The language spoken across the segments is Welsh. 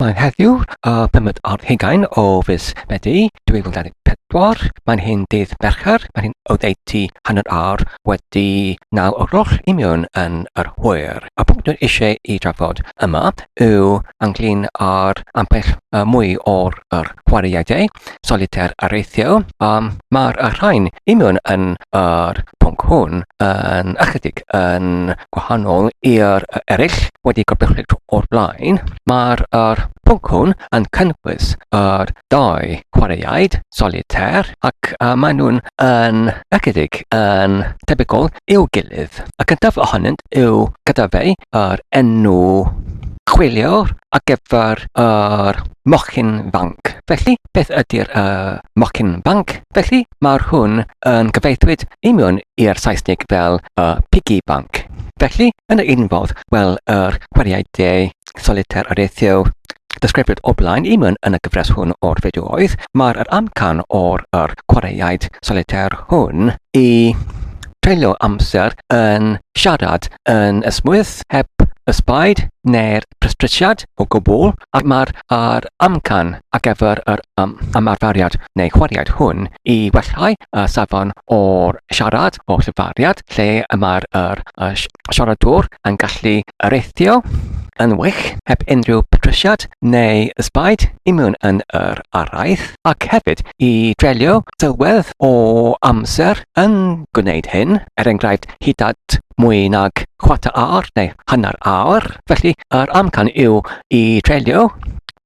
Mae'n heddiw, y pumed ar hugain o fis Medi 2024. Mae'n hyn dydd Mercher, mae'n hyn oddeutu hanner awr wedi naw o'r gloch i mewn yn yr hwyr. Y pwnc dwi'n eisiau i drafod yma yw ynglyn â'r ambell mwy o'r yr chwaraeadau solitaire areithio. Um, Mae'r rhain i mewn yn yr pwnc hwn yn ychydig yn gwahanol i'r eraill wedi gobeithio o'r blaen. Mae'r yr pwnc hwn yn cynnwys yr dau chwaraeaid solitaire ac uh, maen nhw'n yn ychydig yn tebygol i'w gilydd. Y cyntaf ohonynt yw gyda fe yr enw chwilio ar gyfer yr mochyn fanc. Felly, beth ydy'r uh, mochyn fanc? Felly, mae'r hwn yn gyfeithwyd i mewn i'r Saesneg fel y piggy bank. Felly, yn yr un fodd, wel yr chwaraeau solitaire areithio disgrifiad o blaen i mewn yn y gyfres hwn o'r fideoedd, mae'r yr amcan o'r yr chwaraeaid solitaire hwn i treulio amser yn siarad yn ysmwyth heb ysbaid neu'r prysbrisiad o gwbl, ac mae'r yr amcan ar gyfer yr um, ymarferiad neu chwaraead hwn i wellhau y safon o'r siarad, o'r llefariad, lle y mae'r yr, y siaradwr yn gallu areithio yn wych heb unrhyw petrysiad neu ysbaid i mewn yn yr araith, ac hefyd i dreulio sylwedd o amser yn gwneud hyn, er enghraifft hyd at mwy nag chwarter awr neu hanner awr. Felly, yr amcan yw i treulio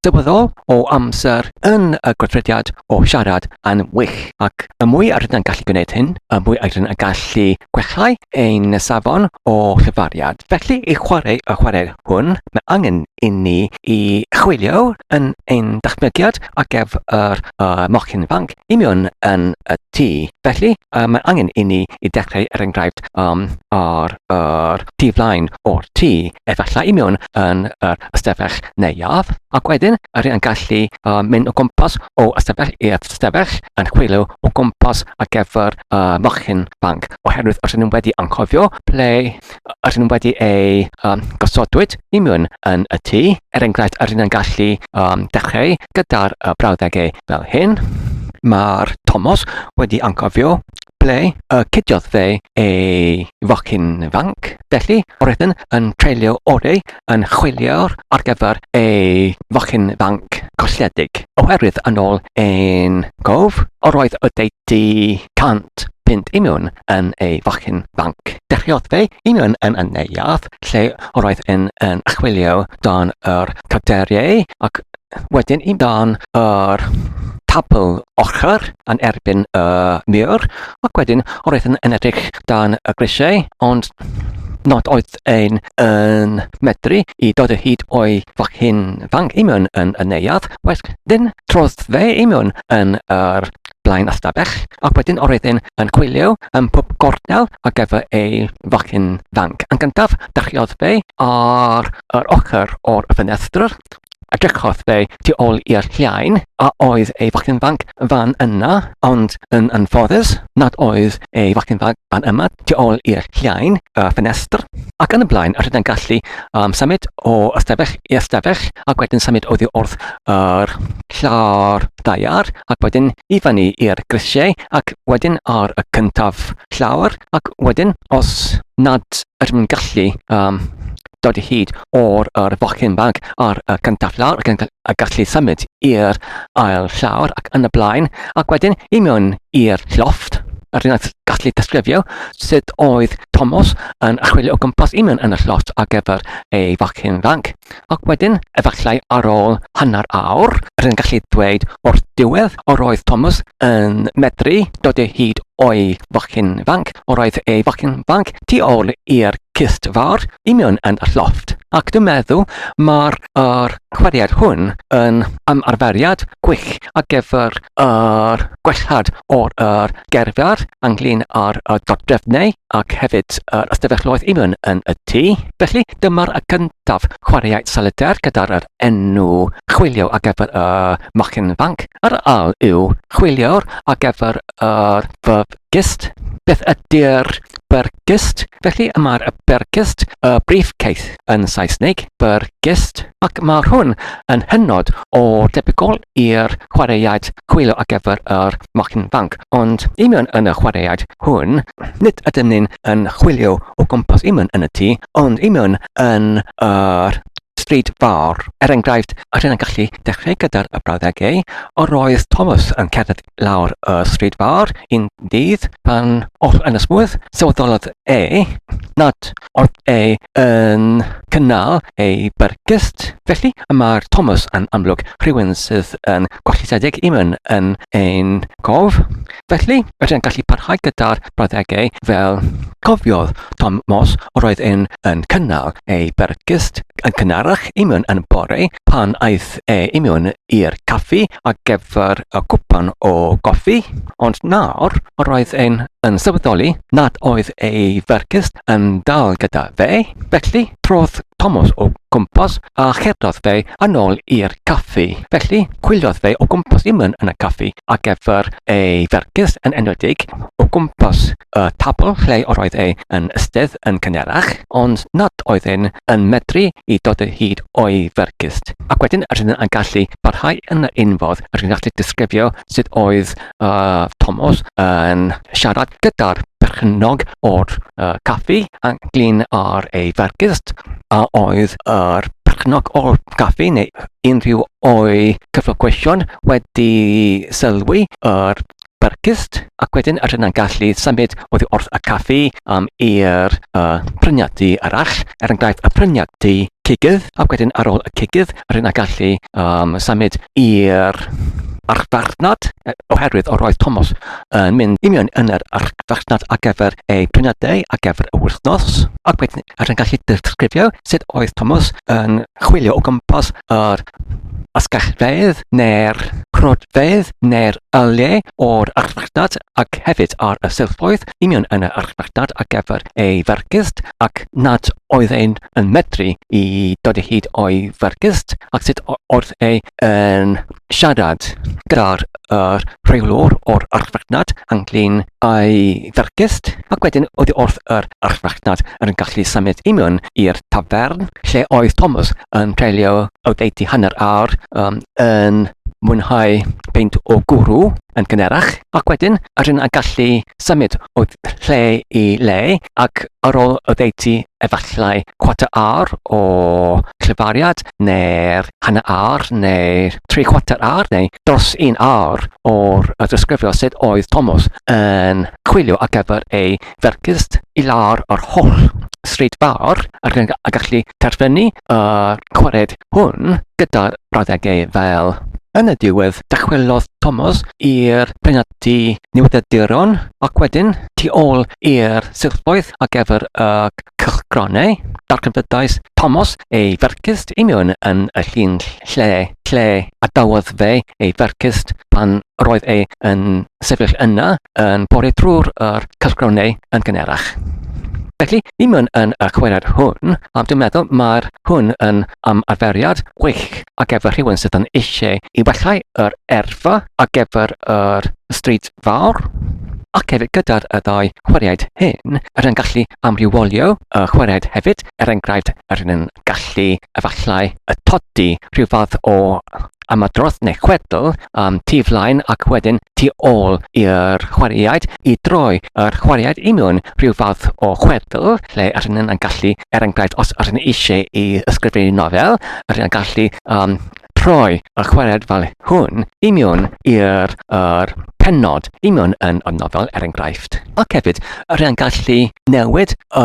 sylweddol o amser yn y gweithrediad o siarad yn wych. Ac y mwy yr ydyn yn gallu gwneud hyn, y mwy yr ydyn yn gallu gwellhau ein safon o llefariad. Felly, i chwarae y chwarae hwn, mae angen i ni i chwilio yn ein dychmygiad ar gyfer y mochyn fanc i mewn yn y tŷ. Felly, uh, mae angen i ni i dechrau, er enghraifft, um, ar yr tu flaen o'r tŷ, efallai i mewn yn yr ystafell neuadd, ac wedyn yr yn gallu uh, mynd o gwmpas o ystafell i'r ystafell yn chwilio o gwmpas ar gyfer uh, mochyn banc, oherwydd os ydyn nhw wedi anghofio ble ydyn nhw wedi ei um, gosodwyd i mewn yn y tŷ, er enghraifft, ydyn nhw'n gallu um, dechrau gyda'r uh, brawddegau fel hyn. Mae'r Thomas wedi anghofio ble y cydiodd fe ei fochyn fanc. Felly, roedden yn treulio orau yn chwilio ar gyfer ei fochyn fanc colledig. Oherwydd yn ôl ein gof, yr oedd oddeutu 100 punt i mewn yn ei fochyn fanc. Dechreuodd fe i mewn yn y neuadd, lle yr oedd yn, yn chwilio dan yr cadeiriau ac wedyn i dan yr tabl ochr yn erbyn y mur, ac wedyn roedd yn, yn edrych dan y grisiau, ond nad oedd ein yn medru i dod o hyd o'i fachyn fanc i mewn yn y neuadd, wedyn trodd fe i mewn yn yr blaen ystafell, ac wedyn roedd yn, yn chwilio yn pob gornel ar gyfer ei fachyn fanc. Yn gyntaf, dechreuodd fe ar yr ochr o'r ffenestr, Edrychodd fe tu ôl i'r lliain a oedd ei fachgen fanc fan yna, ond yn anffodus nad oedd ei fachgen fanc fan yma tu ôl i'r lliain, y ffenestr, ac yn y blaen, yr ydyn gallu um, symud o ystafell i ystafell ac wedyn symud oddi wrth yr llawr ddaear ac wedyn i fyny i'r grisiau ac wedyn ar y cyntaf llawr ac wedyn os nad ydym yn gallu um, dod o hyd o'r yr fochyn bag ar y cyntaf llawr ac yn a gallu symud i'r ail llawr ac yn y blaen ac wedyn i mewn i'r llofft yr un gallu disgrifio sut oedd Thomas yn chwilio o gwmpas i mewn yn y llofft ar gyfer ei fachyn fanc ac wedyn efallai ar ôl hanner awr yr un gallu dweud o'r diwedd yr oedd Thomas yn medru dod o hyd o'i fachyn fanc yr oedd ei fachyn fanc tu ôl i'r cist fawr i mewn yn y llofft, ac dwi'n meddwl mae'r yr chwaraead hwn yn ymarferiad gwych ar gyfer yr gwellhad o'r yr gerfiad ynglyn â'r y dodrefnau ac hefyd yr ystafelloedd i mewn yn y tŷ. Felly dyma'r y cyntaf chwaraead solitaire gyda'r yr enw chwilio ar gyfer y mochyn fanc. Yr ail yw chwilio'r ar gyfer yr fy gist. Beth ydy'r Byrgyst. Felly y mae'r byrgyst, y briefcase yn Saesneg, byrgyst, ac mae'r hwn yn hynod o debygol i'r chwaraead chwilio ar gyfer yr mochyn fanc. Ond i mewn yn y chwaraead hwn, nid ydym ni'n yn chwilio o gwmpas i mewn yn y tŷ, ond i mewn yn yr stryd fawr. Er enghraifft, rydyn yn gallu dechrau gyda'r brawddegau, yr oedd Thomas yn cerdded lawr y stryd fawr un dydd pan oll yn ysmwyth, sylweddolodd e nad oedd e yn cynnal ei byrgyst. Felly, y mae'r Thomas yn amlwg rhywun sydd yn gwalltedig i mewn yn ein cof. Felly, rydyn yn gallu parhau gyda'r brawddegau fel cofiodd Thomas yr oedd e'n yn cynnal ei byrgyst yn cynharach i mewn yn bore pan aeth e i mewn i'r caffi ar gyfer y cwpan o goffi, ond nawr yr oedd e'n yn sylweddoli nad oedd ei fyrgyst yn dal gyda fe, felly trodd Thomas o gwmpas a cherddodd fe yn ôl i'r caffi. Felly, chwiliodd fe o gwmpas i mewn yn y caffi ar gyfer ei fergus, yn enwedig o gwmpas y tabl lle yr oedd e yn ystedd yn cynharach, ond nad oedd e'n yn medru i dod o hyd o'i fergus. Ac wedyn rydyn yn gallu parhau yn yr un fodd, rydyn yn gallu disgrifio sut oedd uh, Thomas yn siarad gyda'r perchennog o'r uh, caffi ynglyn â'r ei fergist, a oedd yr perchennog o'r caffi neu unrhyw o'i cyflogweision wedi sylwi yr byrgyst, ac wedyn yr yna'n gallu symud oddi wrth y caffi um, i'r uh, pryniadu arall, er enghraifft y pryniadu cigydd, ac wedyn ar ôl y cigydd, yr yna'n gallu um, symud i'r archfarchnad, oherwydd yr oedd Thomas yn mynd i mewn yn yr archfarchnad ar gyfer ei pryniadau ar gyfer y wythnos, ac wedyn yr yna'n gallu disgrifio sut oedd Thomas yn chwilio o gwmpas yr ysgallfeydd neu'r rhodfeydd neu'r yliau o'r archfarchnad ac hefyd ar y silffoedd union yn y archfarchnad ar gyfer ei fergyst ac nad oedd e'n yn medru i dod o hyd o'i fergyst ac sut oedd e yn siarad gyda'r yr rheolwr o'r archfarchnad ynglyn â'i fergyst ac wedyn oddi wrth yr archfarchnad yn gallu symud i mewn i'r tafarn lle oedd Thomas yn treulio oddeutu hanner awr um, yn mwynhau peint o gwrw yn gynharach, ac wedyn yr un a gallu symud o lle i le, ac ar ôl oddeutu efallai cwarter awr o llefariad, neu'r hanner awr, neu tri chwarter awr, neu dros un awr o'r ddisgrifio sut oedd Thomas yn chwilio ar gyfer ei fergyst i lawr yr holl stryd fawr ac yn gallu terfynu y chwarae hwn gyda'r brawddegau fel Yn y diwedd, dychwelodd Thomas i'r penodi newyddiaduron ac wedyn tu ôl i'r silffoedd ar gyfer y cylchgronau, darganfyddais Thomas ei fercyst i mewn yn y llun lle lle adawodd fe ei fercyst pan roedd e yn sefyll yna yn pori drwy'r yr cylchgronau yn gynharach. Felly, i mewn yn y chwaraead hwn, a dwi'n meddwl mae'r hwn yn am arferiad gwych ar gyfer rhywun sydd yn eisiau i wellhau yr erfa ar gyfer yr stryd fawr. Ac hefyd gyda'r y ddau chwaraead hyn, yr yn gallu amrywolio y chwaraead hefyd, er enghraifft, yr yn gallu efallai y todi rhyw fath o ymadrodd neu chwedl um, tu flaen ac wedyn tu ôl i'r chwaraeaid i droi yr chwaraeaid i mewn rhyw fath o chwedl lle yr hyn yn gallu, er enghraifft, os yr hyn eisiau i ysgrifennu nofel, yr hyn yn gallu um, troi y chwaraead fel hwn i mewn i'r er pennod i mewn yn y nofel, er enghraifft. Ac hefyd, yr hyn yn gallu newid y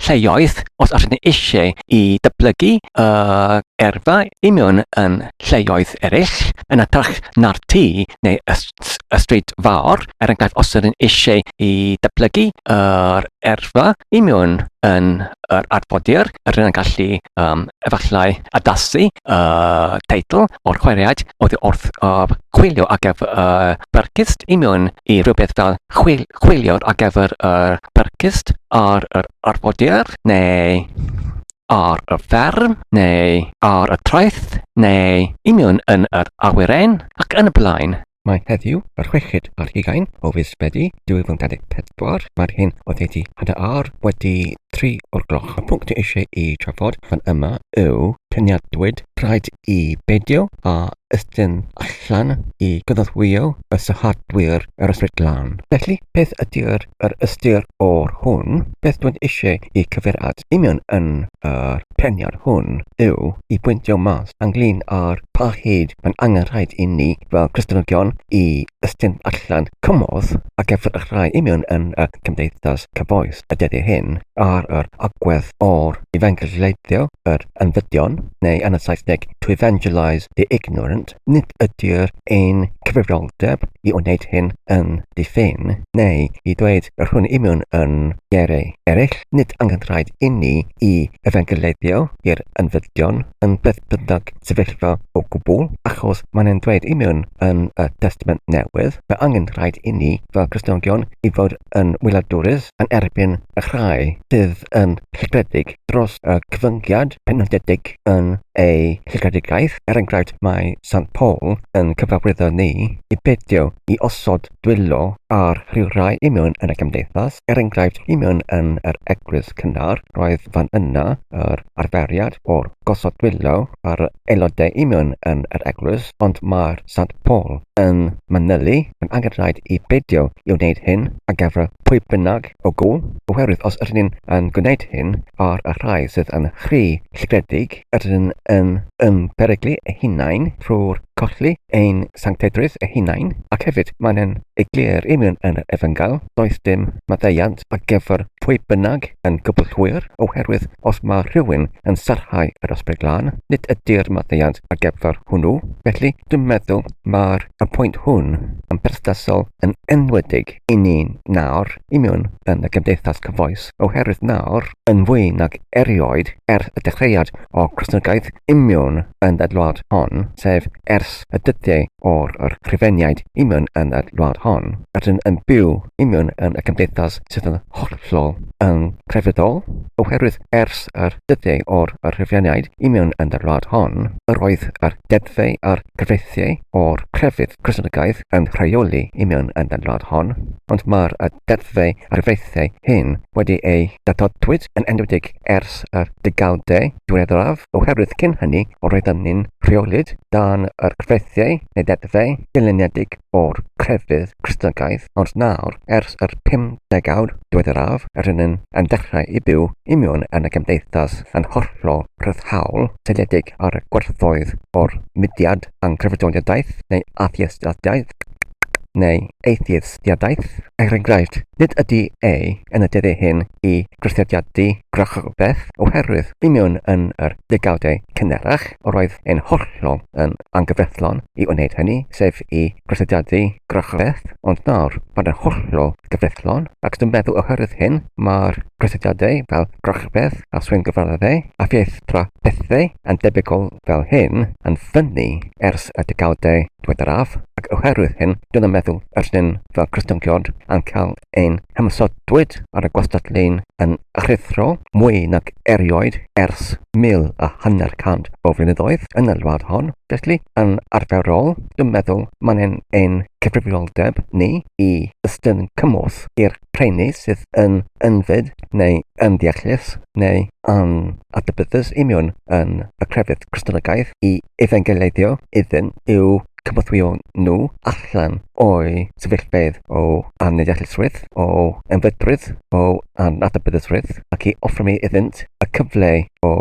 lleoedd os yr hyn eisiau i dyblygu y erfa i mewn yn lleoedd eraill, yn hytrach na'r tŷ neu y, y stryd fawr, er enghraifft os ydyn eisiau i datblygu yr erfa i mewn yn yr arfordir, rydyn yn gallu um, efallai addasu y teitl o'r chwaraead oddi wrth y chwilio ar gyfer y byrgyst i mewn i rhywbeth fel chwil, chwilio ar gyfer y byrgyst ar yr arfordir neu ar y fferm, neu ar y traeth, neu i mewn yn yr awyren, ac yn y blaen. Mae heddiw, yr chweched ar hugain o fis Medi 2024, mae'r hyn oddeutu hanner awr wedi 3 o'r gloch. Y pwnc dwi eisiau i trafod fan yma yw peniadwyd rhaid i beidio â estyn allan i gynorthwyo y sychadwyr yr Ysbryd Glân. Felly, beth ydy'r yr ystyr o'r hwn? Beth dwi'n eisiau i cyfeirio at union yn yr peniad hwn yw i bwyntio mas ynglyn â'r pa hyd mae'n angenrhaid i ni fel Cristnogion i estyn allan cymorth ar gyfer y rhai union yn y cymdeithas cyfoes y dyddiau hyn ar yr agwedd o'r efengyleiddio yr ynfydion, neu yn y Saesneg to evangelise the ignorant. Nid ydy'r ein cyfrifoldeb i wneud hyn yn ddi-ffin, neu i ddweud yr hwn union yn geiriau eraill, nid angenrhaid inni i efengyleiddio i'r ynfydion yn beth bynnag sefyllfa o gwbl, achos mae'n e'n dweud union yn y Testament Newydd, mae angenrhaid inni fel Cristnogion i fod yn wyliadwrus yn erbyn y rhai sydd yn llygredig dros y cyfyngiad penodedig yn eu llygredigaeth. Er enghraifft, mae Sant Paul yn cyfarwyddo ni i beidio i osod dwylo ar rhyw rai union yn y gymdeithas. Er enghraifft, union yn yr eglwys cynnar, roedd fan yna yr arferiad o'r gosod dwylo ar aelodau union yn yr eglwys, ond mae'r Sant Paul yn manylu yn angenrhaid i beidio i wneud hyn ar gyfer pwy bynnag o gwbl, oherwydd os ydyn ni'n yn gwneud hyn ar y rhai sydd yn rhy llygredig, ydyn yn yn peryglu eu hunain trwy'r colli ein sancteiddrwydd eu hunain, ac hefyd mae'n yn eglur i mewn yn yr Efengyl, does dim maddeuant ar gyfer pwy bynnag yn gwbl llwyr, oherwydd os mae rhywun yn sarhau yr Ysbryd Glân, nid ydy'r maddeuant ar gyfer hwnnw. Felly, dwi'n meddwl mae'r y pwynt hwn yn berthnasol yn enwedig i ni nawr i mewn yn y gymdeithas cyfoes, oherwydd nawr, yn fwy nag erioed ers y dechreuad o Gristnogaeth union yn y wlad hon, sef ers y dyddiau o'r yr Rhufeiniaid union yn y wlad hon, rydyn yn byw union yn y gymdeithas sydd yn hollol yn crefyddol, oherwydd ers yr dyddiau o'r yr Rhufeiniaid union yn y wlad hon, yr oedd yr deddfau a'r cyfreithiau o'r crefydd Cristnogaeth yn rheoli union yn y wlad hon, ond mae'r y deddfau a'r cyfreithiau hyn wedi eu datodwyd yn enwedig ers yr degawdau diweddaraf, oherwydd cyn hynny roedden ni'n rheolid dan yr cyfreithiau neu ddeddfau dyluniedig o'r crefydd Cristnogaeth, ond nawr, ers yr 50awd diweddaraf, rydyn ni'n yn dechrau i byw union yn y gymdeithas yn hollol rhyddhaol, seiliedig ar y gwerthoedd o'r mudiad anghrefyddoliadaeth neu atheistiaeth neu atheistiadaeth. Er enghraifft, nid ydy e yn y dyddiau hyn i gysylltiadu gwrachbeth oherwydd union yn yr degawdau cynharach yr oedd e'n hollol yn anghyfreithlon i wneud hynny, sef i gysylltiadu gwrachbeth, ond nawr mae'n yn hollol gyfreithlon, ac dwi'n meddwl oherwydd hyn mae'r cysylltiadau fel gwrachbeth a swyngyfraddau a ffieithdra pethau yn debygol fel hyn yn ffynnu ers y degawdau diweddaraf, ac oherwydd hyn dwi'n yn meddwl yr ydyn fel Cristnogion yn cael ein hymosodwyd ar y gwastad lein yn aruthrol mwy nag erioed ers 1500 o flynyddoedd yn y wlad hon. Felly, yn arferol, dwi'n meddwl mae'n ein, ein cyfrifoldeb ni i ystyn cymorth i'r rheini sydd yn ynfyd neu yn ddeallus neu yn adnabyddus union yn y crefydd Cristnogaeth i efengyleiddio iddyn i'w cynorthwyo nhw allan o'u sefyllfeydd o anneallusrwydd, o ynfydrwydd, o anadnabyddusrwydd, ac i offrymu iddynt y cyfle o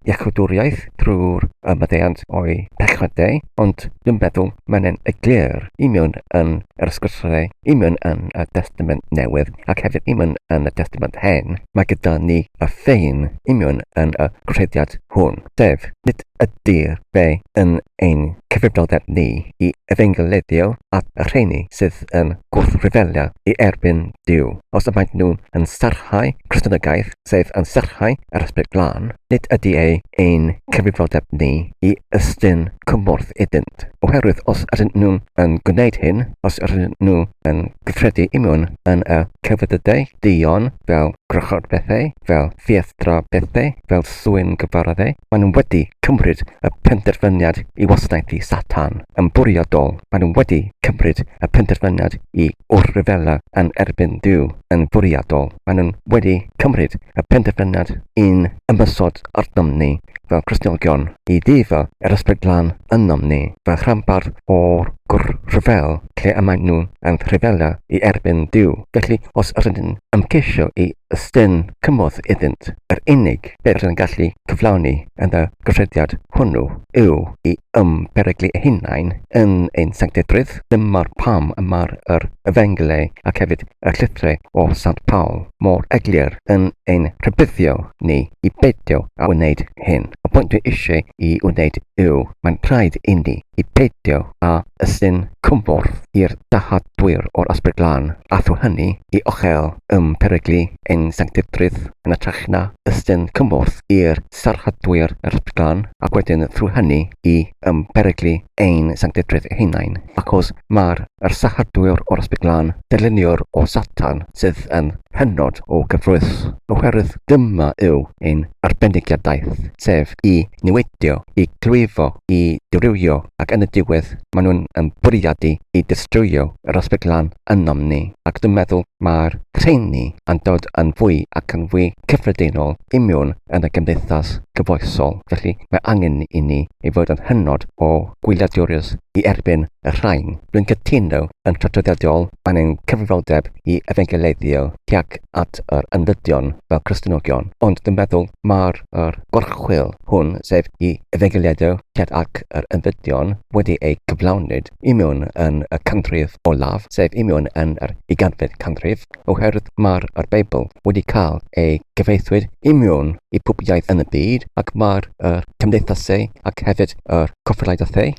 iachawdwriaeth trwy'r maddeuant o'u pechodau, ond dwi'n meddwl mae'n yn eglur union yn yr ysgrythurau, union yn y Testament Newydd, ac hefyd union yn y Testament Hen, mae gyda ni y ffein union yn y gwrthodiad hwn, sef, nid ydy'r fe yn ein cyfrifoldeb ni i efengyleiddio at y rheini sydd yn gwrthryfela i erbyn Duw. Os y maent nhw yn sarhau Cristnogaeth, sef yn sarhau yr Ysbryd Glân, nid ydy ei ein cyfrifoldeb ni i ystyn cymorth iddynt. Oherwydd os ydyn nhw yn gwneud hyn, os ydyn nhw yn gweithredu imiwn yn y celfyddydau duon fel gwrachod bethau, fel ffieidd-dra bethau, fel swyn gyfareddau, maen nhw wedi cymryd y penderfyniad i wasanaethu Satan yn bwriadol. Maen nhw wedi cymryd y penderfyniad i wrthryfela yn erbyn Duw yn fwriadol. Maen nhw wedi cymryd y penderfyniad i'n ymosod arnom ni fel Cristnogion, i ddifa yr Ysbryd Glân ynom ni, fel rhanbarth o'r gwrthryfel lle y maen nhw yn rhyfela i erbyn Duw. Felly, os ydyn ni'n ymgeisio i estyn cymorth iddynt, yr unig beth rydyn ni'n gallu cyflawni yn y gweithrediad hwnnw yw i ymberyglu eu hunain yn ein sancteiddrwydd. Dyma'r pam y mae'r yr Efengylau ac hefyd y llythrau o Sant Paul mor eglur yn ein rhybuddio ni i beidio â wneud hyn. Y pwynt dwi eisiau i wneud yw, mae'n rhaid inni i beidio â ystyn cymorth i'r dahadwyr o'r Ysbryd Glân, a thrwy hynny i ochel ymperyglu ein sancteiddrwydd yn hytrach na ystyn cymorth i'r sarhadwyr yr Ysbryd Glân, ac wedyn thrwy hynny i ymberyglu ein sancteiddrwydd ein hunain, achos mae'r yr sarhadwyr o'r Ysbryd Glân, dyluniwr o Satan sydd yn hynod o gyffrous, oherwydd dyma yw ein arbenigiadaeth, sef i niweidio, i glwyfo, i dirywio, ac yn y diwedd maen nhw'n yn bwriadu i distrywio yr Ysbryd Glân ynom ni, ac dwi'n meddwl mae'r rheini yn dod yn fwy ac yn fwy cyffredinol imiwn yn y gymdeithas gyfoesol, felly mae angen i ni ei fod yn hynod o gwyliadwrus i erbyn y rhain. Dwi'n cytuno yn traddodiadol, mae'n ein cyfrifoldeb i efengyleiddio tuag at yr ynfydion fel Cristnogion, ond dwi'n meddwl mae'r yr gorchwyl hwn, sef i efengyleiddio tuag at yr ynfydion, wedi ei gyflawnid imiwn yn y canrif olaf, sef imiwn yn yr ugeinfed canrif. Oherwydd mae'r yr Beibl wedi cael ei gyfieithwyd i mewn i pob iaith yn y byd, ac mae'r yr cymdeithasau ac hefyd yr corffolaethau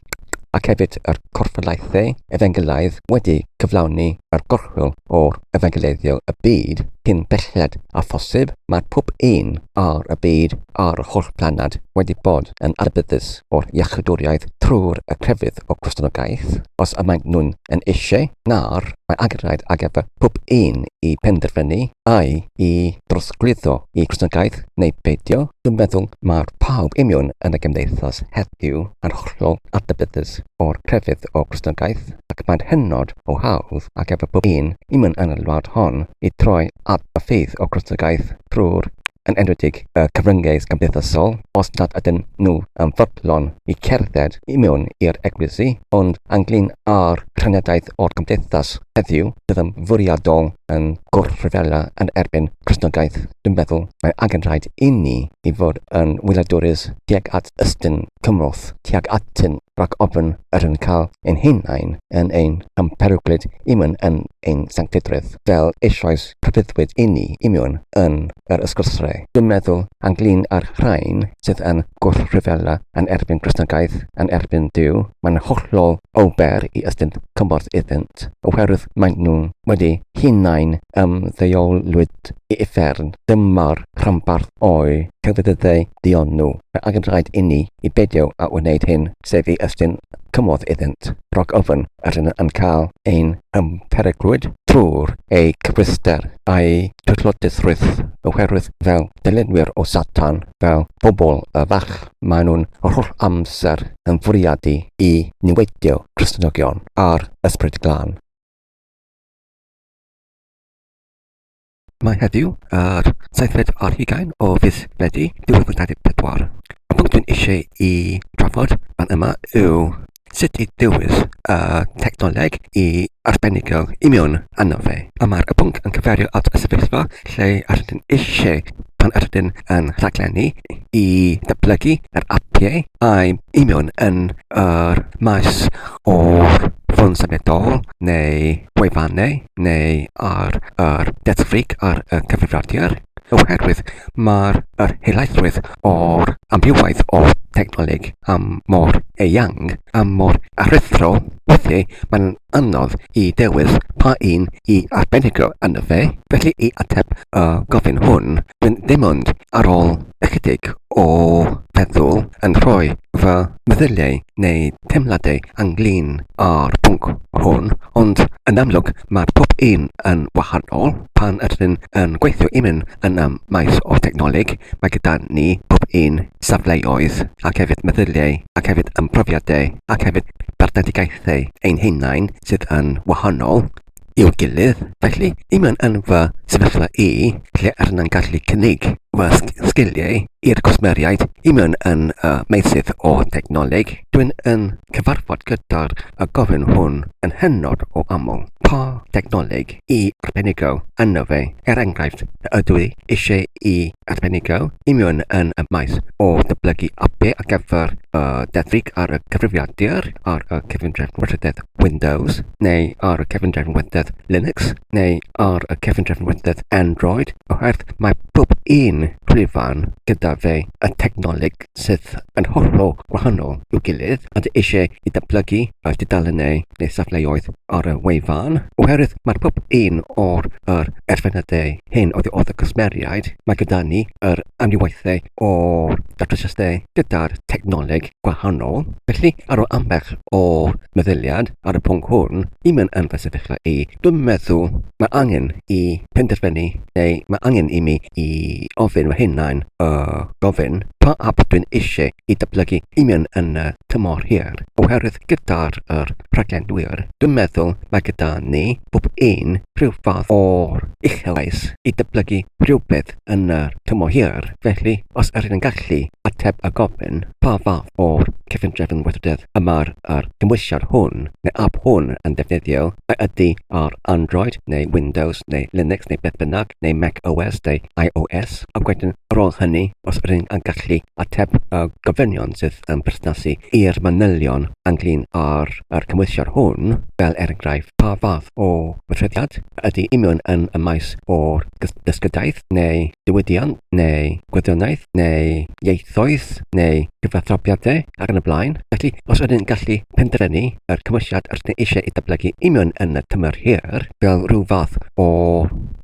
ac hefyd yr corffolaethau efengylaidd wedi cyflawni yr gorchwyl o'r efengyleiddio y byd cyn belled â phosib. Mae pob un ar y byd ar yr holl blaned wedi bod yn adnabyddus o'r iachawdwriaeth trwy'r y crefydd o Gristnogaeth, os y maent nhw'n yn eisiau, na'r mae angenrhaid ar gyfer pob un i penderfynu ai i drosglwyddo i Gristnogaeth neu beidio. Dwi'n meddwl mae'r pawb imiwn yn y gymdeithas heddiw yn hollol adnabyddus o'r crefydd o Gristnogaeth, ac mae'n hynod o hawdd ar gyfer pob un imiwn yn y wlad hon i troi at y ffydd o Gristnogaeth trwy'r yn enwedig y cyfryngau cymdeithasol, os nad ydyn nhw yn fodlon i cerdded i mewn i'r eglwysi, ond ynglŷn â'r rhaniadaeth o'r gymdeithas heddiw sydd yn fwriadol yn gwrthryfela yn erbyn Cristnogaeth, dwi'n meddwl mae angenrhaid inni i fod yn wyliadwrus tuag at ystyn cymorth tuag atyn rhag ofn yr yn cael ein hunain yn ein hymperyglyd imiwn yn ein sancteiddrwydd, fel eisoes rhybuddwyd inni imiwn yn yr ysgrythurau. Dwi'n meddwl ynglŷn â'r rhain sydd yn gwrthryfela yn erbyn Cristnogaeth, yn erbyn Duw, mae'n hollol ofer i estyn cymorth iddynt, oherwydd maen nhw wedi hunain ymddeolwyd i uffern. Dyma'r rhanbarth o'u celfyddydau duon nhw. Mae angen rhaid inni i beidio â wneud hyn, sef i estyn cymorth iddynt, rhag ofn yr ydyn yn cael ein hymperyglwyd trwy'r eu cyfrwysder a'u twyllodrwydd, oherwydd fel dilynwyr o Satan, fel pobl y fach, maen nhw'n yr holl amser yn fwriadu i niweidio Cristnogion a'r Ysbryd Glân. Mae heddiw, yr seithfed ar hugain o fis Medi 2024. Y pwnc dwi'n eisiau i drafod fan yma yw sut i ddewis y technoleg i arbenigo i mewn arno fe. A mae'r y pwnc yn cyfeirio at y sefyllfa lle rydyn eisiau pan rydyn yn rhaglenni i ddatblygu yr apiau a'i i mewn yn yr maes o'r ffôn symudol neu gwefannau neu ar yr desfrig ar y cyfrifiadur, oherwydd mae'r yr helaethrwydd o'r amrywiaeth o technoleg am mor eang a mor aruthrol, weithiau mae'n anodd i dewis pa un i arbenigo ynddo fe. Felly i ateb y gofyn hwn, dwi'n ddim ond ar ôl ychydig o feddwl yn rhoi fy meddyliau neu teimladau ynglyn â'r pwnc hwn, ond yn amlwg mae pob un yn wahanol. Pan ydyn yn gweithio i mewn yn y maes o technoleg, mae gyda ni pob un safleoedd ac hefyd meddyliau ac hefyd ymprofiadau ac hefyd barnedigaethau ein hunain sydd yn wahanol i'w gilydd. Felly, i mewn yn fy sefyllfa i, lle yr yn gallu cynnig fy sgiliau i'r cwsmeriaid i mewn yn y meysydd o dechnoleg, dwi'n yn cyfarfod gyda'r y gofyn hwn yn hynod o aml. Pa dechnoleg i arbenigo yno fe? Er enghraifft, ydw i eisiau i arbenigo i mewn yn y maes o ddatblygu apiau ar gyfer y deddfwriaeth ar y cyfrifiadur, ar y cyfundrefn gweithrededd Windows, neu ar y cyfundrefn gweithrededd Linux, neu ar y cyfundrefn gweithrededd Android, oherwydd mae pob un llwyfan gyda fe y technoleg sydd yn hollol gwahanol i'w gilydd, a dwi eisiau i datblygu y dudalennau neu safleoedd ar y wefan, oherwydd mae pob un o'r yr erfynadau hyn oddi wrth y cwsmeriaid, mae gyda ni yr amrywiaethau o'r datrysiadau gyda'r technoleg gwahanol. Felly, ar ôl ambell o meddyliad ar y pwnc hwn, i mewn yn fy sefyllfa i, dwi'n meddwl mae angen i penderfynu, neu mae angen i mi i ofyn fy hunain y gofyn, pa ap dwi'n eisiau i datblygu i mewn yn y tymor hir, oherwydd gyda'r yr rhaglenwyr, dwi'n meddwl mae gyda ni bob un rhyw fath o'r uchelgais i datblygu rhywbeth yn y tymor hir, felly os ydyn yn gallu ateb y gofyn pa fath o'r cyfundrefn weithrededd y mae'r yr cymhwysiad hwn neu ap hwn yn defnyddio, a ydy ar Android neu Windows neu Linux neu beth bynnag, neu Mac OS neu iOS, ac wedyn ar ôl hynny, os ydyn yn gallu ateb y gofynion sydd yn perthnasu i'r manylion ynglyn â'r yr cymhwysiad hwn, fel er enghraifft, pa fath o weithrediad ydy union yn y maes o'r dysgadaeth neu diwydiant neu gwyddoniaeth neu ieithoedd neu gyfathrebiadau ac yn y blaen. Felly, os ydyn gallu penderfynu yr cymwysiad yr ydyn eisiau ei datblygu union yn y tymor hir, fel rhyw fath o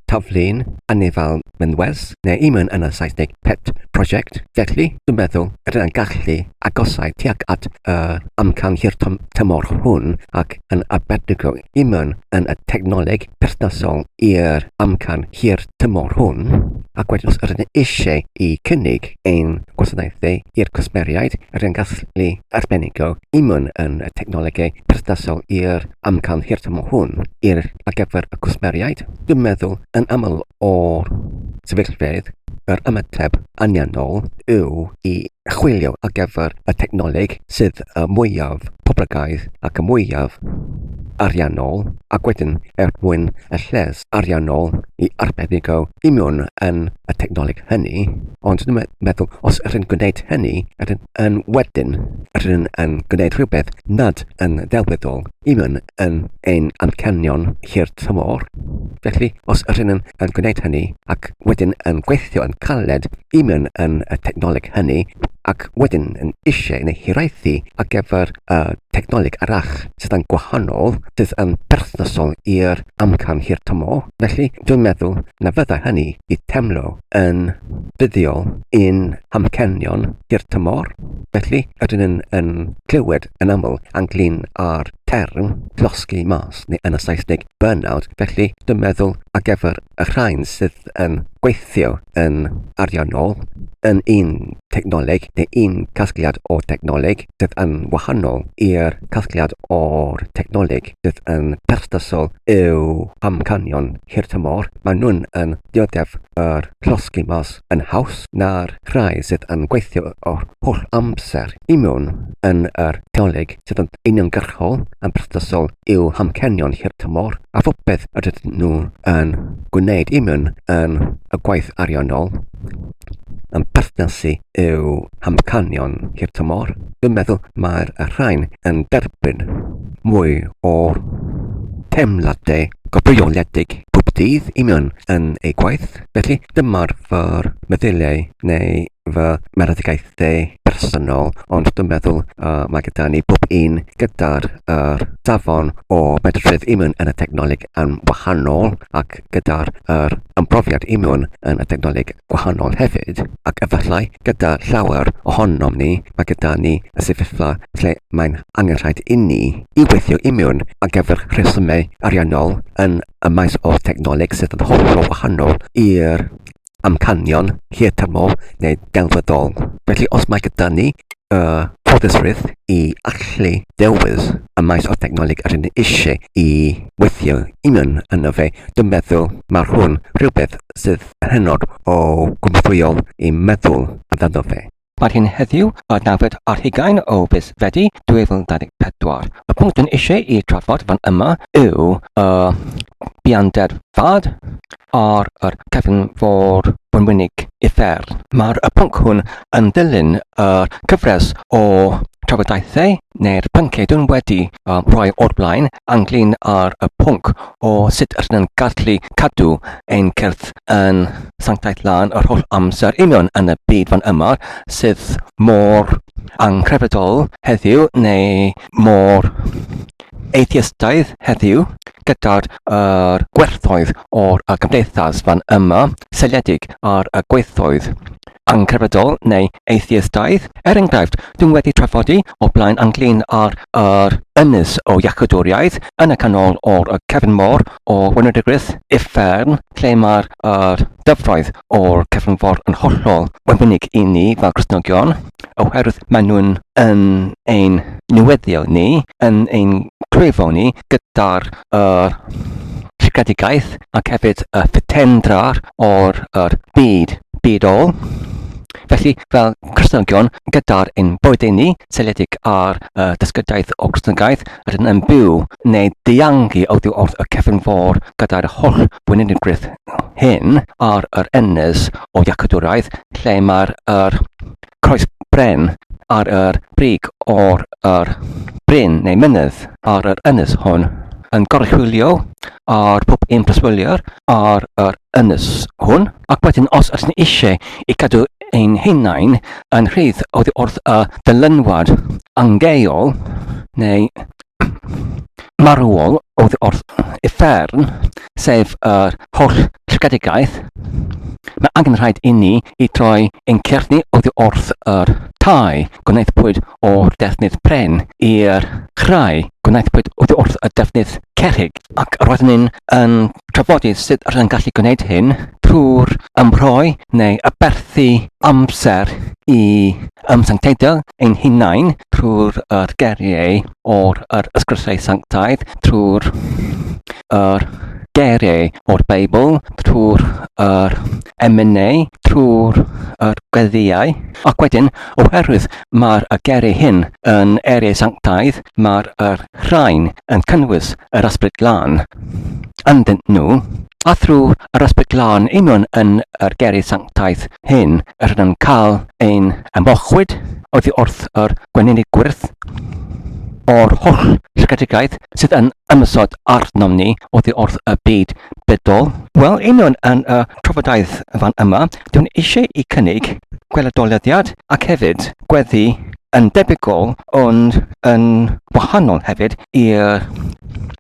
taflun anifail mynwes neu union yn y Saesneg pet project. Felly, dwi'n meddwl ydyn yn gallu agosau tuag at y amcan hir tymor hwn ac yn arbenigo union yn y technoleg perthnasol i'r amcan hir tymor hwn, ac wedyn os ydyn ni eisiau i cynnig ein gwasanaethau i'r cwsmeriaid, rydyn ni'n gallu arbenigo union yn y technolegau perthnasol i'r amcan hir tymor hwn i'r ar gyfer y cwsmeriaid. Dwi'n meddwl yn aml o'r sefyllfeydd, yr ymateb anianol yw i chwilio ar gyfer y technoleg sydd y mwyaf poblogaidd ac y mwyaf ariannol, ac wedyn er mwyn y lles ariannol i arbenigo i mewn yn y technoleg hynny. Ond dwi'n meddwl, os ydyn gwneud hynny, ydyn yn wedyn, ydyn yn gwneud rhywbeth nad yn ddelfrydol i mewn yn ein amcanion hir tymor. Felly, os ydyn yn, yn gwneud hynny ac wedyn yn gweithio yn caled i mewn yn y technoleg hynny ac wedyn yn eisiau neu hiraethu ar gyfer y technoleg arall sydd yn gwahanol, sydd yn perthnasol i'r amcan hir tymor. Felly, dwi'n meddwl na fyddai hynny i teimlo yn fuddiol i'n hamcanion hir tymor. Felly, ydyn yn, yn clywed yn aml ynglyn â'r term llosgi mas, neu yn y Saesneg burnout, felly dwi'n meddwl ar gyfer y rhain sydd yn gweithio yn ariannol yn un technoleg neu un casgliad o technoleg sydd yn wahanol i'r casgliad o'r technoleg sydd yn perthnasol i'w hamcanion hirdymor, maen nhw'n yn dioddef yr llosgi mas yn haws na'r rhai sydd yn gweithio yr holl amser i mewn yn yr technoleg sydd yn uniongyrchol yn perthnasol i'w hamcanion hirdymor, a phopeth rydyn nhw yn gwneud i mewn yn y gwaith ariannol yn perthnasu i'w hamcanion hirdymor. Dwi'n meddwl mae'r rhain yn derbyn mwy o'r teimladau gobrioledig pob dydd i mewn yn eu gwaith. Felly dyma'r fy meddyliau neu fy marwedigaethau. bersonol, ond dwi'n meddwl uh, mae gyda ni bob un gyda'r er safon o medredd imiwn yn y technoleg yn wahanol ac gyda'r er ymprofiad imiwn yn y technoleg gwahanol hefyd, ac efallai gyda llawer ohonom ni, mae gyda ni y sefyllfa lle mae'n angenrhaid inni i weithio imiwn ar gyfer rhesymau ariannol yn y maes o technoleg sydd yn hollol wahanol i'r amcanion hir tymor neu delfrydol. Felly os mae gyda ni y ffodusrwydd i allu dewis y maes o technoleg yr ydyn ni eisiau i weithio union yno fe, dwi'n meddwl mae'r hwn rhywbeth sydd yn hynod o gymhwyol i meddwl amdano fe. Mae hi'n heddiw, y nawfed ar hugain o fis Fedi 2024. Y pwnc dwi'n eisiau i trafod fan yma yw y buander fad ar yr cefnfor wenwynig uffern. Mae'r y pwnc hwn yn dilyn y cyfres o trafodaethau neu'r pynciau dwi'n wedi rhoi o'r blaen ynglyn â'r y pwnc o sut ydyn ni'n gallu cadw ein cyrff yn sanctaidd lân yr holl amser union yn y byd fan yma sydd mor anghrefyddol heddiw neu mor atheistaidd heddiw gyda'r er gwerthoedd o'r y gymdeithas fan yma seiliedig ar y gweithoedd anghrefyddol neu atheistaidd. Er enghraifft, dwi'n wedi trafodi o blaen ynglyn â'r yr ynys o iachawdwriaeth yn y canol o'r y cefn môr o Wenwydrwydd uffern lle mae'r yr dyfroedd o'r cefnfor yn hollol wenwynig i ni fel Cristnogion oherwydd maen nhw'n yn ein newyddio ni, yn ein clwyfo ni gyda'r yr llygredigaeth ac hefyd y ffitendrar o'r yr byd bydol. Felly, fel Cristnogion, gyda'r ein bywydau ni, seiliedig ar y dysgyddiaeth o Gristnogaeth, rydyn yn byw neu diangu oddi wrth y cefnfor gyda'r holl wenwynigrwydd hyn ar yr ynys o iachawdwriaeth lle mae'r yr croes bren ar yr brig o'r yr bryn neu mynydd ar yr ynys hwn yn goruchwylio ar pob un preswyliwr ar yr ynys hwn, ac wedyn os ydyn ni eisiau i gadw ein hunain yn rhydd oddi wrth y dylanwad angeol neu marwol oddi wrth uffern, sef yr holl llygredigaeth, mae angen rhaid i ni i droi ein cyrff ni oddi wrth yr tai gwnaethpwyd o'r defnydd pren i'r rhai gwnaethpwyd oddi wrth y defnydd cerrig, ac roeddwn ni'n yn trafodi sut rydyn gallu gwneud hyn trwy'r ymrhoi neu aberthu amser i ymsancteiddio ein hunain trwy'r yr geiriau o'r yr ysgrythau sanctaidd, trwy'r yr geiriau o'r Beibl, trwy'r yr emynau, trwy'r yr gweddïau. Ac wedyn, oherwydd mae'r y geiriau hyn yn eiriau sanctaidd, mae'r yr rhain yn cynnwys yr Ysbryd Glân ynddynt nhw, a thrwy yr Ysbryd Glân union yn yr geiriau sanctaidd hyn, yr ydym yn cael ein ymolchwyd oddi wrth yr gwenynau gwyrdd o'r holl llygredigaeth sydd yn ymosod arnom ni oddi wrth y byd bydol. Wel, union yn y trafodaeth fan yma, dwi'n eisiau i cynnig gweledoliaddiad ac hefyd gweddi yn debygol ond yn wahanol hefyd i'r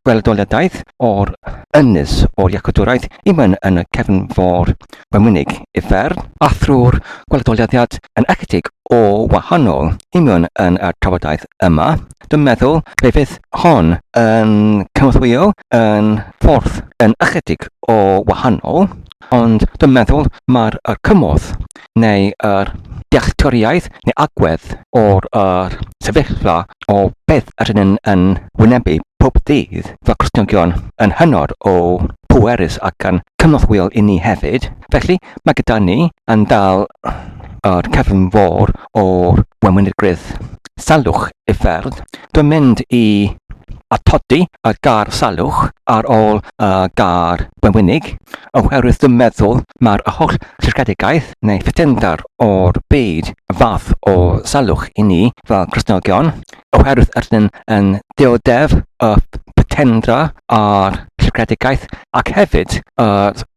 gweledoliadaeth o'r ynys o'r iachawdwriaeth i mewn yn y cefnfor wenwynig uffern, a thrwy'r gweledoliaddiad yn ychydig o wahanol i mewn yn y trafodaeth yma. Dwi'n meddwl fe fydd hon yn cynorthwyo yn ffordd yn ychydig o wahanol, ond dwi'n meddwl mae'r cymorth neu yr dealltwriaeth neu agwedd o'r yr sefyllfa o beth ydyn ni'n yn wynebu pob dydd fel Cristnogion yn hynod o pwerus ac yn cynorthwyol i ni hefyd. Felly, mae gyda ni yn dal yr cefnfor o'r wenwynigrwydd salwch uffern. Dwi'n mynd i atodi y gair salwch ar ôl y gair gwenwynig, oherwydd dwi'n meddwl mae'r holl llygredigaeth neu ffitendar o'r byd fath o salwch i ni fel Cristnogion, oherwydd ydyn yn dioddef y pretendra a'r llygredigaeth ac hefyd y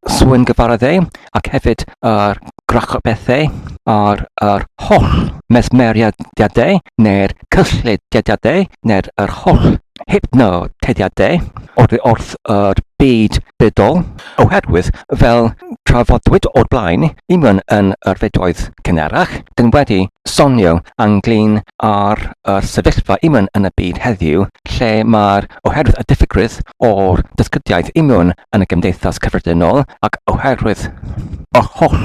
swyn gyfareddau ac hefyd yr grachobethau a'r yr holl mesmeriadiadau neu'r cyllidediadau neu'r yr holl hypnotediadau oddi wrth yr byd bydol, oherwydd fel trafodwyd o'r blaen i mewn yn yr fideoedd cynharach, dyn wedi sonio ynglyn â'r yr sefyllfa i mewn yn y byd heddiw lle mae'r oherwydd y diffygrwydd o'r dysgydiaeth i mewn yn y gymdeithas cyffredinol ac oherwydd yr holl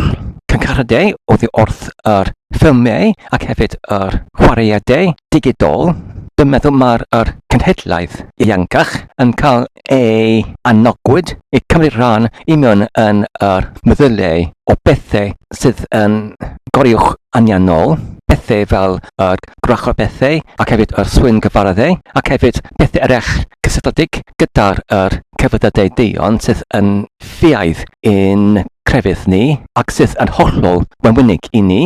cynghradau oddi wrth yr ffilmiau ac hefyd yr chwaraeadau digidol, dwi'n meddwl mae'r yr cenhedlaeth ieuangach yn cael ei anogwyd i cymryd rhan i mewn yn yr meddyliau o bethau sydd yn goruwch anianol, pethau fel yr gwrachod bethau ac hefyd yr swyn gyfareddau ac hefyd pethau eraill cysylltiedig gyda'r yr celfyddydau duon sydd yn ffiaidd i'n crefydd ni ac sydd yn hollol wenwynig i ni.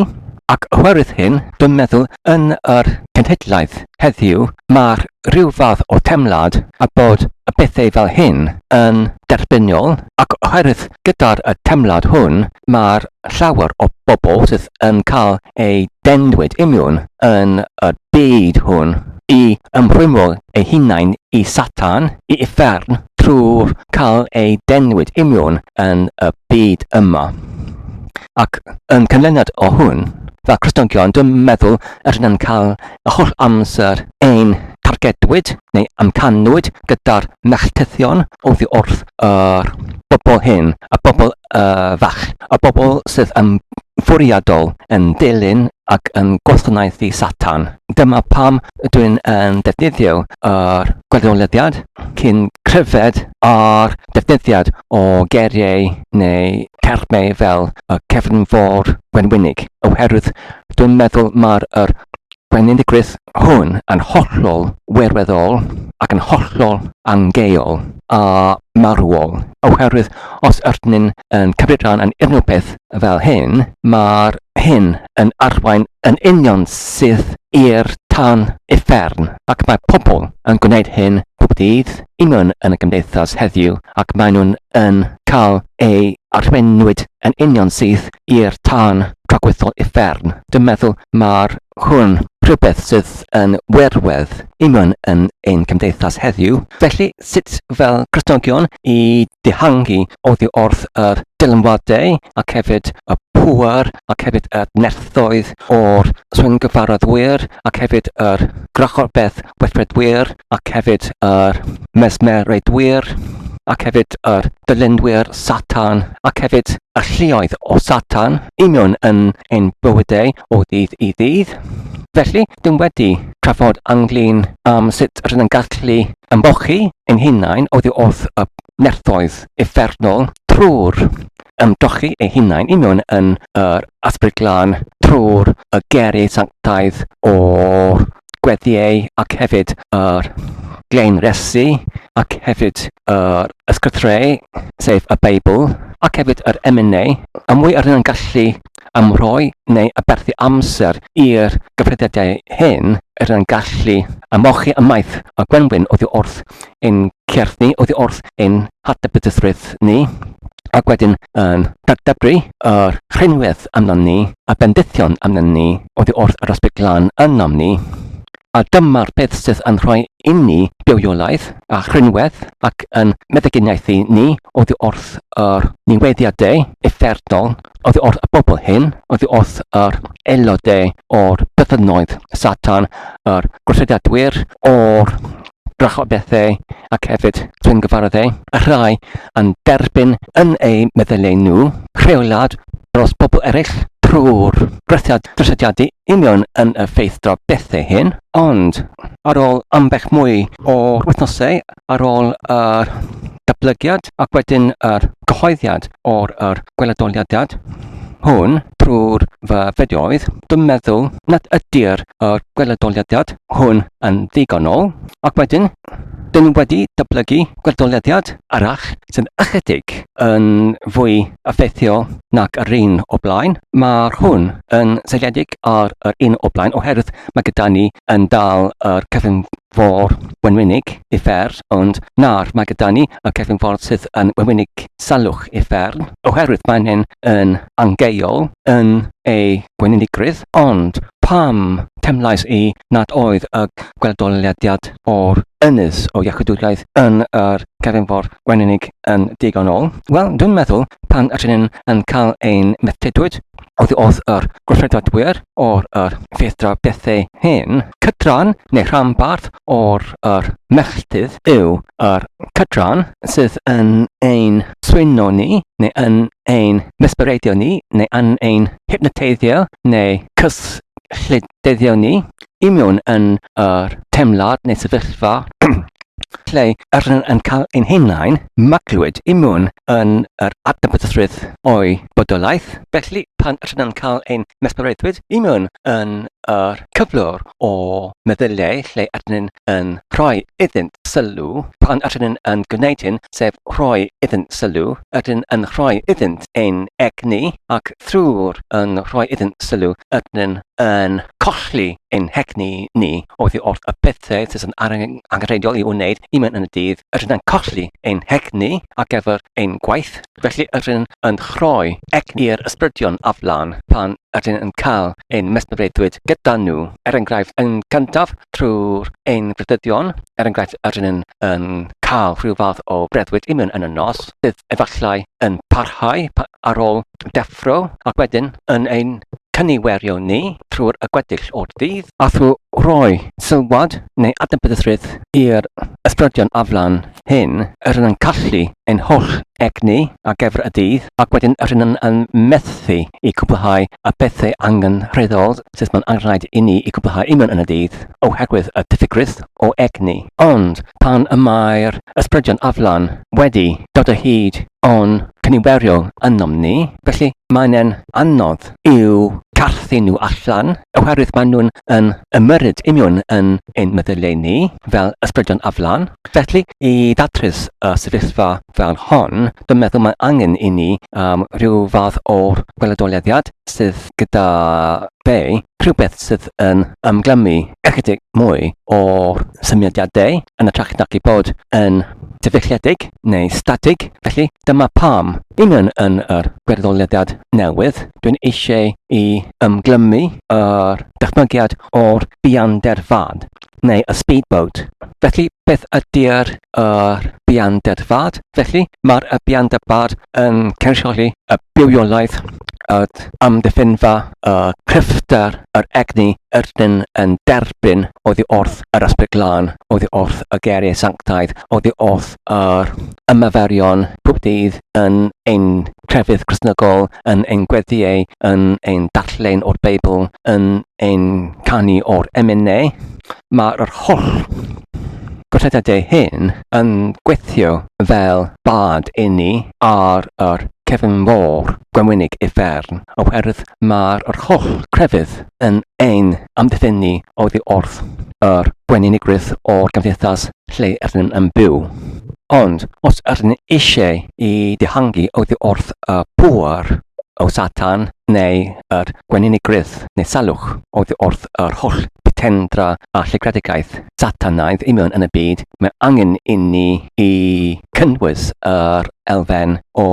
Ac oherwydd hyn, dwi'n meddwl yn yr cenhedlaeth heddiw mae'r rhyw fath o teimlad a bod y pethau fel hyn yn derbyniol, ac oherwydd gyda'r y teimlad hwn mae'r llawer o bobl sydd yn cael eu denwyd imiwn yn y byd hwn i ymrwymo eu hunain i Satan, i uffern, trwy'r cael eu denwyd imiwn yn y byd yma. Ac yn canlyniad o hwn, fel Cristnogion, dwi'n meddwl yr ydyn yn cael y holl amser ein targedwyd neu amcanwyd gyda'r melltithion oddi wrth yr bobl hyn, y bobl fach, y bobl sydd yn fwriadol yn dilyn ac yn gwasanaethu Satan. Dyma pam dwi'n yn defnyddio yr gweddioliad cyn cryfed a'r defnyddiad o geiriau neu termau fel y cefnfor gwenwynig, oherwydd dwi'n meddwl mae'r yr gwenwynigrwydd hwn yn hollol wirfoddol ac yn hollol angeuol a marwol, oherwydd os ydyn ni'n yn cymryd rhan yn unrhyw beth fel hyn, mae'r hyn yn arwain yn union syth i'r tân uffern, ac mae pobl yn gwneud hyn pob dydd, union yn y gymdeithas heddiw, ac maen nhw'n yn cael eu arweinwyd yn union syth i'r tân tragwyddol uffern. Dwi'n meddwl mae'r hwn rhywbeth sydd yn wirwedd union yn ein cymdeithas heddiw. Felly, sut fel Cristnogion i dihangu oddi wrth yr dylanwadau ac hefyd y pŵer ac hefyd y nerthoedd o'r swyngyfarwyddwyr ac hefyd yr grachobeth weithredwyr ac hefyd yr mesmereidwyr ac hefyd yr dylunwyr Satan ac hefyd y lluoedd o Satan union yn ein bywydau o ddydd i ddydd. Felly, dyn wedi trafod ynglyn am sut rydyn yn gallu ymbochi ein hunain oddi wrth y nerthoedd uffernol trwy'r ymdrochi eu hunain i mewn yn yr Ysbryd Glân trwy'r y geiriau sanctaidd o'r gweddiau ac hefyd yr gleinresu ac hefyd yr ysgrythurau, sef y Beibl, ac hefyd yr emynau, y mwy yr yn gallu ymroi neu aberthu amser i'r gyfrediadau hyn, yr yn gallu ymolchi ymaith y gwenwyn oddi wrth ein cyrff ni, oddi wrth ein hadnabyddusrwydd ni, ac wedyn yn dadebru yr rhinwedd amdan ni, a bendithion amdan ni, oddi wrth yr Ysbryd Glân ynom ni. A dyma'r peth sydd yn rhoi inni bywiolaeth a rhinwedd ac yn meddyginiaethu ni oddi wrth yr niweidiadau uffernol, oddi wrth y bobl hyn, oddi wrth yr aelodau o'r bythynoedd Satan, yr gwrthredadwyr o'r brachobethau ac hefyd swyngyfarwyddau, y rhai yn derbyn yn eu meddyliau nhw rheolad dros bobl eraill trwy'r brathiad drysediadu union yn y ffeithdra bethau hyn, ond ar ôl ambell mwy o'r wythnosau, ar ôl yr datblygiad ac wedyn yr cyhoeddiad o'r yr gweledoliadad hwn trwy'r fy fideoedd, dwi'n meddwl nad ydy'r yr gweledoliadad hwn yn ddigonol, ac wedyn dyn nhw wedi datblygu gwertholeddiad arall sy'n ychydig yn fwy effeithiol nag yr un o blaen. Mae'r hwn yn seiliedig ar yr un o blaen oherwydd mae gyda ni yn dal yr cefnfor wenwynig uffern, ond nawr mae gyda ni y cefnfor sydd yn wenwynig salwch uffern, oherwydd mae'n hyn yn angeuol yn ei gwenynigrwydd, ond pam teimlais i nad oedd y gweldoliadiad o'r ynys o iachawdwriaeth yn yr cefnfor gwenwynig yn digonol? Wel, dwi'n meddwl pan ydyn ni'n yn cael ein methdudwyd oddi wrth yr gweithredwyr o'r yr ffeithdra bethau hyn, cydran neu rhanbarth o'r yr melltith yw yr cydran sydd yn ein swyno ni, neu yn ein mespereiddio ni, neu yn ein hypnoteiddio, neu cysllideddio ni, i mewn yn yr teimlad neu sefyllfa lle yr yn cael ein hunain maglwyd i mewn yn yr adnabyddusrwydd o'i bodolaeth. Felly, pan ydyn yn cael ein mesmereiddwyd i mewn yn yr cyflwr o meddyliau lle ydyn yn rhoi iddynt sylw, pan ydyn yn gwneud hyn, sef rhoi iddynt sylw, ydyn yn rhoi iddynt ein egni, ac thrwy'r yn rhoi iddynt sylw, ydyn yn colli ein hegni ni oddi wrth y pethau sydd yn angenrheidiol i'w wneud i mewn yn y dydd, ydyn yn colli ein hegni ar gyfer ein gwaith, felly ydyn yn rhoi egni i'r ysbrydion aflan pan ydyn yn cael ein mesmereiddwyd gyda nhw, er enghraifft, yn gyntaf trwy'r ein breuddwydion, er enghraifft, ydyn yn cael rhyw fath o breuddwyd i mewn yn y nos, sydd efallai yn parhau ar ôl deffro ac wedyn yn ein cyniwerio ni trwy'r y gweddill o'r dydd, a thrwy roi sylwad neu adnabyddusrwydd i'r ysbrydion aflan hyn, yr yn colli ein holl egni ar gyfer y dydd, ac wedyn yr yn yn methu i cwblhau y pethau angenrheidiol sydd mae'n angenrhaid i ni i cwblhau i mewn yn y dydd oherwydd y diffygrwydd o egni. Ond pan y mae'r ysbrydion aflan wedi dod o hyd o'n cyniwerio ynom ni, felly mae'n e'n anodd i'w carthu nhw allan, oherwydd maen nhw'n yn ymyrryd union yn ein meddyliau ni fel ysbrydion aflan. Felly, i ddatrys y sefyllfa fel hon, dwi'n meddwl mae angen i ni um, rhyw fath o'r gweledoliaddiad sydd gyda fe, rhywbeth sydd yn ymglymu ychydig mwy o'r symudiadau yn ytrach nag i bod yn sefydliedig neu statig. Felly, dyma pam, union yn yr gweledoliaddiad newydd, dwi'n eisiau i ymglymu yr dychmygiad o'r bianderfad neu y speedboat. Felly, beth ydy'r yr bianderfad? Felly, mae'r y bianderfad yn cynrychioli y bywiolaeth, y amddiffynfa, y cryfder, yr egni ydyn yn derbyn oddi wrth yr Ysbryd Glân, oddi wrth y geiriau sanctaidd, oddi wrth yr ymarferion pob dydd yn ein crefydd Cristnogol, yn ein gweddïau, yn ein darllen o'r Beibl, yn ein canu o'r emynau. Mae'r holl gweithrediadau hyn yn gweithio fel bad inni ar yr cefnfor gwenwynig uffern, oherwydd mae'r holl crefydd yn ein amddiffyn ni oddi wrth yr gwenwynigrwydd o'r gymdeithas lle ydym yn byw. Ond os ydym eisiau i dihangu oddi wrth y pŵer o Satan neu yr gwenwynigrwydd neu salwch oddi wrth yr holl pretendra a llygredigaeth Satanaidd i mewn yn y byd, mae angen inni i cynnwys yr elfen o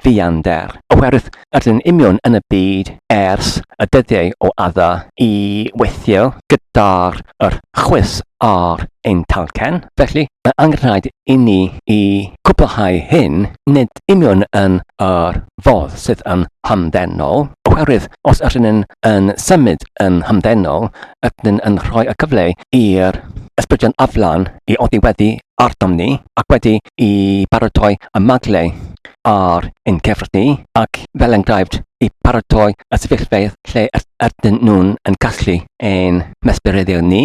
ddiander. Oherwydd ydyn union yn y byd ers y dyddiau o Adda i weithio gyda'r yr chwys ar ein talcen. Felly, mae angenrhaid i ni i cwblhau hyn, nid union yn yr fodd sydd yn hamddenol, oherwydd os ydyn yn, yn symud yn hamddenol, ydyn yn rhoi y cyfle i'r ysbrydion aflan i oddiweddu arnom ni ac wedi i baratoi y magle ar ein cyfer ni ac fel enghraifft i paratoi y sefyllfeydd lle ydyn nhw'n yn gallu ein mesmereiddio ni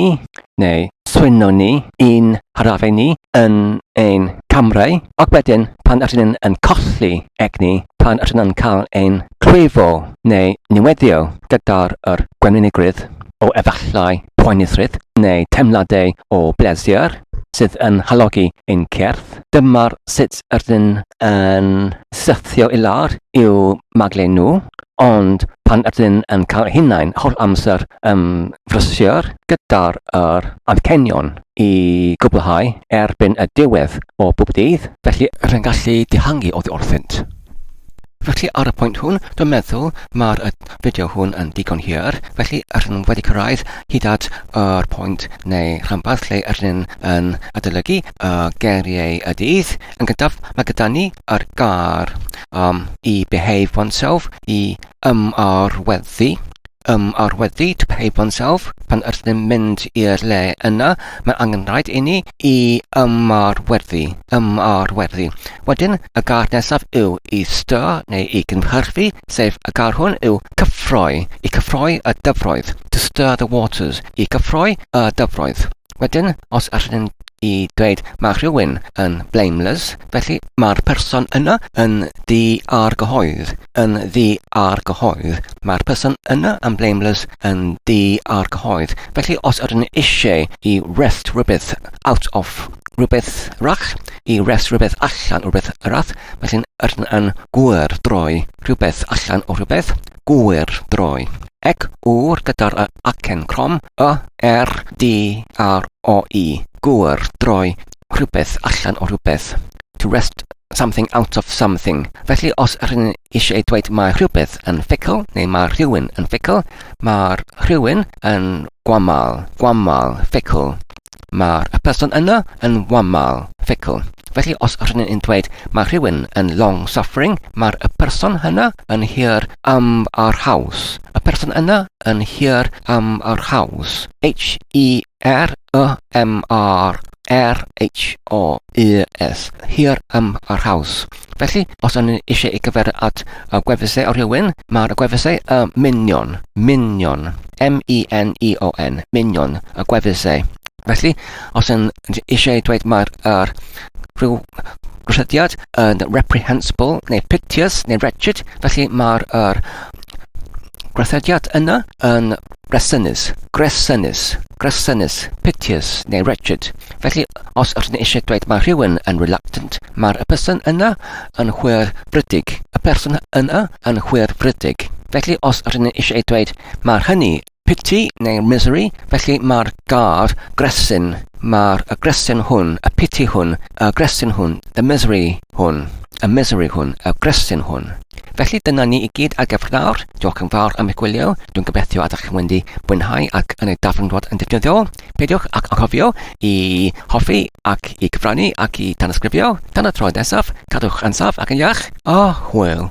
neu swyno ni i'n harafau ni yn ein camrau ac wedyn pan ydyn nhw'n yn colli egni pan ydyn nhw'n cael ein clwyfo neu niweddio gyda'r yr gwenwynigrwydd o efallai poenusrwydd neu teimladau o bleser. sydd yn halogi ein cyrff. Dyma'r sut ydyn yn syrthio i lawr i'w magle nhw, ond pan ydyn yn cael eu hunain holl amser yn frysur gyda'r yr amcanion i gwblhau erbyn y diwedd o bob dydd, felly rwy'n gallu dihangu oddi wrthynt. Felly ar y pwynt hwn, dwi'n meddwl mae'r y fideo hwn yn digon hir, felly rydym wedi cyrraedd hyd at yr pwynt neu rhanbarth lle rydym yn adolygu y geiriau y dydd. Yn gyntaf, mae gyda ni yr gair um, i behave oneself, i ymarweddu, ymarweddu, to behave oneself. Pan ydym yn mynd i'r le yna, mae angen rhaid i ni i ymarweddu, ymarweddu. Wedyn, y gair nesaf yw i stir neu i gynhyrfu, sef y gair hwn yw cyffroi, i cyffroi y dyfroedd, to stir the waters, i gyffroi y dyfroedd. Wedyn, os ydyn i dweud mae rhywun yn blameless, felly mae'r person yna yn ddi-argyhoedd, yn ddi-argyhoedd. Mae'r person yna yn blameless, yn ddi-argyhoedd. Felly os ydyn ni eisiau i wrest rhywbeth out of rhywbeth arall, i wrest rhywbeth allan o rhywbeth arall, felly ydyn yn gwyrdroi rhywbeth allan o rhywbeth, gwyrdroi. Ec ŵr gyda'r acen crom, y, r, d, r, o, i. Gwyr, droi, rhywbeth allan o rhywbeth. To wrest something out of something. Felly os rydyn ni eisiau dweud mae rhywbeth yn fickle, neu mae rhywun yn fickle, mae'r rhywun yn gwamal, gwamal, fickle. Mae'r y person yna yn wamal, fickle. Felly os rydyn ni'n dweud mae rhywun yn long suffering, mae'r y person yna yn hir am arhaus. Y person yna yn hir am arhaus. H E R Y M R R H O U S. Hir am arhaus. Felly, os ydyn ni eisiau ei gyfer at y gwefusau o rhywun, mae'r gwefusau y minion, minion, M-I-N-I-O-N, minion, y gwefusau. Felly, os yn eisiau dweud mae'r er, rhyw gwrthodiad yn reprehensible neu piteous neu wretched, felly mae'r er, gwrthodiad yna yn gresynus, gresynus, gresynus, piteous neu wretched. Felly, os ydyn ni eisiau dweud mae rhywun yn reluctant, mae'r person yna yn chwyrfrydig. Y person yna yn chwyrfrydig. Felly, os ydyn ni eisiau dweud mae hynny pity neu misery, felly mae'r gair gresyn, mae'r y gresyn hwn, y pity hwn, y gresyn hwn, the misery hwn, y misery hwn, y gresyn hwn. Felly dyna ni i gyd ar gyfer nawr. Diolch yn fawr am eich gwylio. Dwi'n gobeithio ydych chi'n wedi mwynhau ac yn ei darganfod yn defnyddiol. Peidiwch ac anghofio i hoffi ac i gyfrannu ac i tanysgrifio. Tan y tro nesaf, cadwch yn saff ac yn iach, a hwyl!